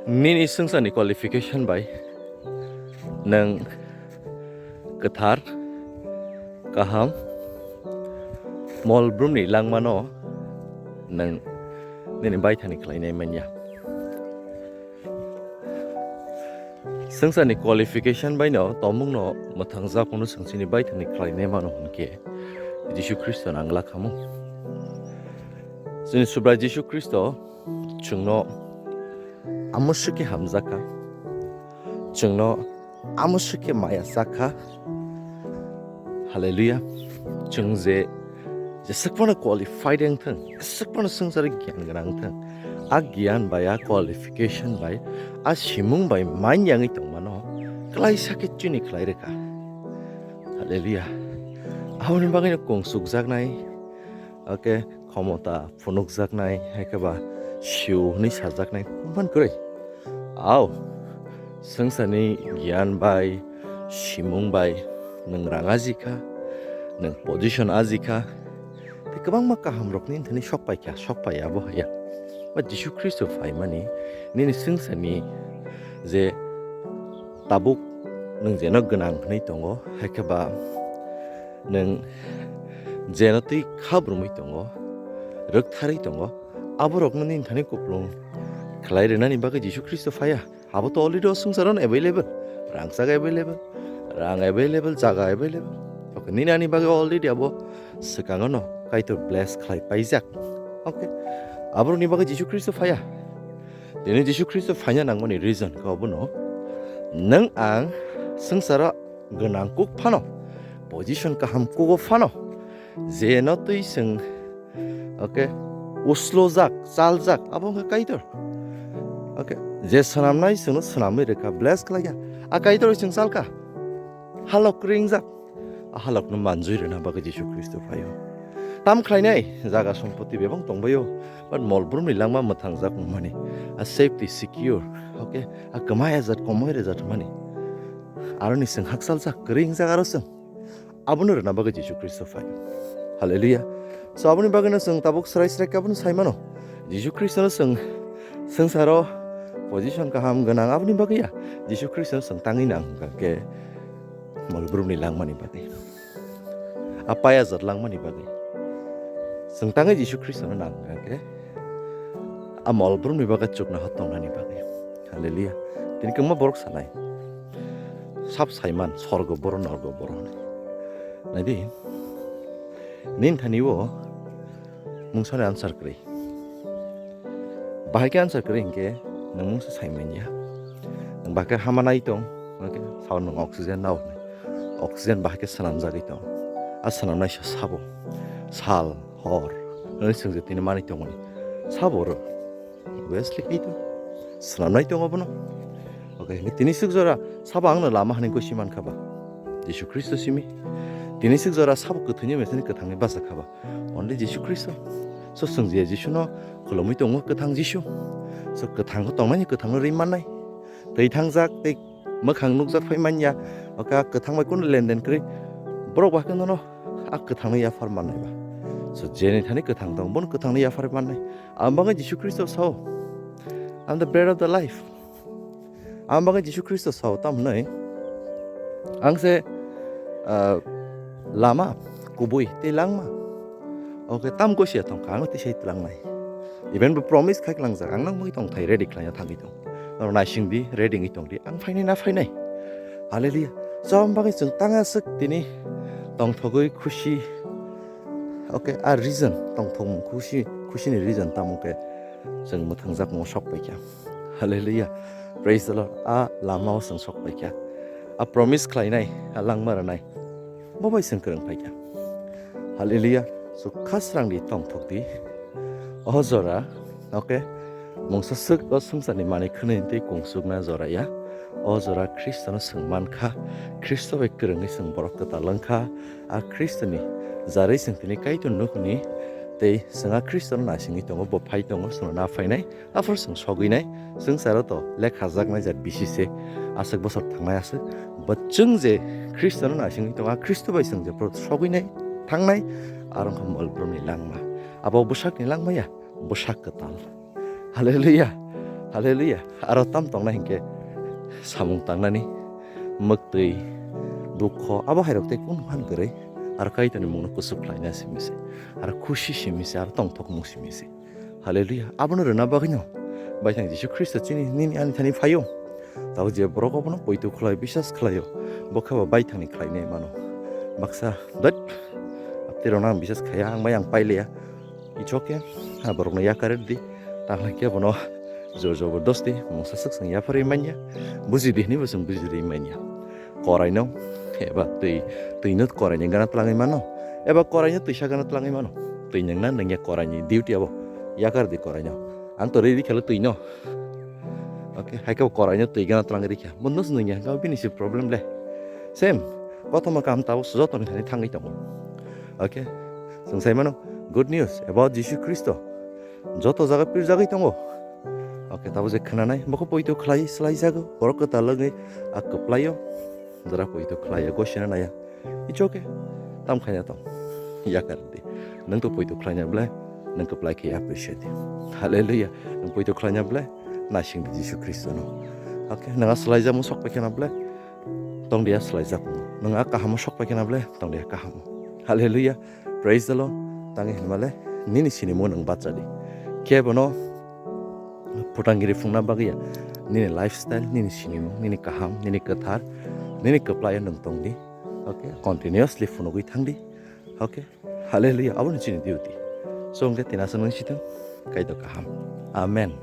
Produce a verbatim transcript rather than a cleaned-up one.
Nini swngcharni qualification bai nwng kwthar, kaham, mol brumni langmano nwng nini baithani khlainai manya. Swngcharni qualification baino tongmungno mwthangjakmano swng chini baithani khlainai mano hwnkhe Jisu Khristo nang lakhamung. Chini Subrai Jisu Khristo chwngno amo swkhe hamjakha, chwngno amo swkhe maya chakha. Hallelujah. Chwng je jeswk phano qualified wng thung, jeswk phano swngcharo giyan gwnang wng thung, a giyan bai, a qualification bai, a simung bai man yangwi tongmano klaisa khe chini khlai rwkha. Hallelujah. Aboni bagwino kung sukjaknai, okay, khomota phunukjaknai, hai khe ba siu hwnwi sajaknai, man kwrwi. Au, swngcharni giyan bai, simung bai, nwng rang ajikha, nwng position ajikha, tei kwbangma kahamrok nini thani sok paikha, sok pai abo haya. Ba Jisu Khristo phaimani, nini swngcharni je tabuk nwng jeno gwnang hwnwi tongo, hai khe ba nwng jeno twi khabrumwi tongo, rwktharwi tongo, aborokno nini thani kupulung khlai rwnani bagwi Jisu Khristo phaiya. Abo to already o swngcharo available, rangchak available, rang available, jaga available. Okay, nini ani bagwi already abo swkango no Kaitor bless khlai paijak. Okay, aborokni bagwi Jisu Khristo phaiya. Tini Jisu Khristo phaina nangmani reason khe obono, nwng ang swngcharo gwnang kuk phano, position kaham kugo phano, jeno twi chwng, okay, uslojak, chaljak, abo wngkha Kaitor. Okay, je swnamnai chwngno swnamwi rwkha, bless khlaikha. A Kaitor chwng chalkha, halok kwrwi wngjak. A halokno manjui rwna bagwi Jisu Khristo phaio. Tam khlainai jaga sompoti bebak tongbaio, but mol brumni langma mwthangjak wngmani, a safety secure, okay, a kwmai ajat komoi rwjak mani, aroni chwng hakchaljak kwrwi wngjak aro chwng. Abono rwna bagwi Jisu Khristo phaio. Hallelujah. So aboni bagwino chwng tabuk srai srai khe abono sai mano. Jisu Khristono chwng swngcharo position kaham gwnang aboni bagwi ya. Jisu Khristono chwng tangwi nang hwnkha khe mol brumni langmani bagwi. A payajat langmani bagwi. Chwng tangwi Jisu Khristono nang hwnkha khe a mol brumni bagwi chuknoha tongnani bagwi. Hallelujah. Tini kwbangma borok sanai. Sab saiman, sorgo boro, norgo boro hwnwi. Naidi, nini thani o mungsani answer kwrwi. Bahai khe answer kwrwi hinkhe nwng mungsa sai manya. Nwng bahai khe hama nai tong, hwnkhe sao nwng oxygen nao hwnwi. Oxygen bahai khe swnamjagwi tong. A swnamnaisa sabo. Sal, hor, hwnwi chwng je tini manwi tongmani. Sabo rw. Obviously kaitor. Swnamnai tongo bono. Okay, tini swk jora sabo angno lama hwnwi gosi mankha ba? Jisu Khristo simi. Tini swk jora sabo kwthwini mesani kwthangni bachakha ba? Only Jisu Khristo. So chwng je Jisuno khulumwi tongo kwthang Jisu. So kwthango tongmani kwthangno ri mannai. Twi thangjak tei mwkhang nukjak phai manya. Okay, a kwthang bai kunu lenden kwrwi. Borok ba khe nono a kwthangno yaphar mannai ba? So jeni thani kwthang tong, bono kwthangno yaphar mannai. Ang bagwi Jisu Khristo sao, "I'm the bread of the life." Ang bagwi Jisu Khristo sao, tamo hwnwi, "Ang se, ah, lama, kubui tei langma." Okay, tam gosia tongkha, ang tei sai tlangnai. Even bo promise khai klangjak, ang nang bagwi tongthai ready khlaina thangwi tong. Norok naising di, ready wngwi tong di, ang phainai na phainai. Hallelujah. Chom bagwi chwng tang aswk tini tongthogwi khusi. Okay, a reason, tongthokmung khusi, khusini reason tamo khe chwng mwthangjakmung sok paikha. Hallelujah. Praise the Lord. A lamao chwng sok paikha. A promise khlainai, a langma rwnai. Bo bai chwng kwrwng paikha. Hallelujah. So kha srang di, tongthok di. O jora, okay. Mungsa swk o swngcharni manwi khwnwi tei kung sukna jora ya. O jora Khristono chwng mankha. Khristo bai kwrwngwi chwng borok kwtal wngkha. A Khristoni jarwi chwng tini Kaitor nukhuni tei chwng a Khristono naisingwi tongo, bo phai tongo, chwngno na phainai. Aphuru chwng sogwinai, swngcharo to lekhajaknai jat bisi se, aswk bosor thangnai aswk. Bo chwng je Khristono naisingwi tongo, a Khristo bai chwng je phuru sogwinai, thangnai, aro wngkha mol brumni langma. Abo bwsakni langma ya, bwsak kwtal. Hallelujah. Hallelujah. Aro tam tongna hinkhe samung tangnani, mwktwi, dukho, abo hairok tei kunu phan kwrwi, aro Kaitorni mungno kuchuk khlaina simi se, aro khusi simi se, aro tongthokmung simi se. Hallelujah. Abono rwna bagwino Baithang Jisu Khristo chini nini ani thani phaio. Tabuk je borok abono poito khlai, biswas khlaio, bo khe bo Baithangni khlainai mano. Baksa, "Dot, abtwi rwna ang biswas khaiya, ang bai ang pailiya." It's okay. Ha, borokno yakar di. Tang khe bono jor jobordosti mungsa swk swng yapharwi manya. Buji di hwnwi bo chwng buji rwi manya. Koraino eba twi, twino koraini gana tlangwi mano. Eba koraino twisa gana tlangwi mano. Twi nwngna nwngya koraini duty abo. Yakar di koraino. Ang to rwi rikha le twino. Okay, hai khe koraino twi gana tlangwi rikha. Bono se nwngya, hwnkhe bini se problem le. Same. Kothoma kaham tabuk se jotoni thani thangwi tongo. Okay. Chwng sai mano, good news about Jisu Khristo. Joto jaga pirjagwi tongo. Okay, tabuk je khwnanai, bokhe poito khlai, slai jago, borok kwtal wngwi a kwplaio. Jora poito khlaiya, gosina naiya. It's okay. Tam khaina tong. Yakar di. Nwng to poito khlaina ble, nwng kwplai khe appreciate di. Hallelujah. Nwng poito khlaina ble, naising di Jisu Khristo no. Okay, nwng a slai jamo sok pai khana ble, tong dia slai jak. Nwng a kahamo sok pai khana ble, tong dia kahamo. Hallelujah. Praise the Lord. Tangwi hinmale, nini sinimo nwng bacha di. Khe bono phutanggiri phungna bagwi ya. Nini lifestyle, nini sinimo, nini kaham, nini kwthar, nini kwplaio nwng tong di. Okay, continuously phunugwi thang di. Okay, hallelujah, aboni chini duty. So, hwnkhe tinasa nwng sitwng, Kaitor kaham. Amen.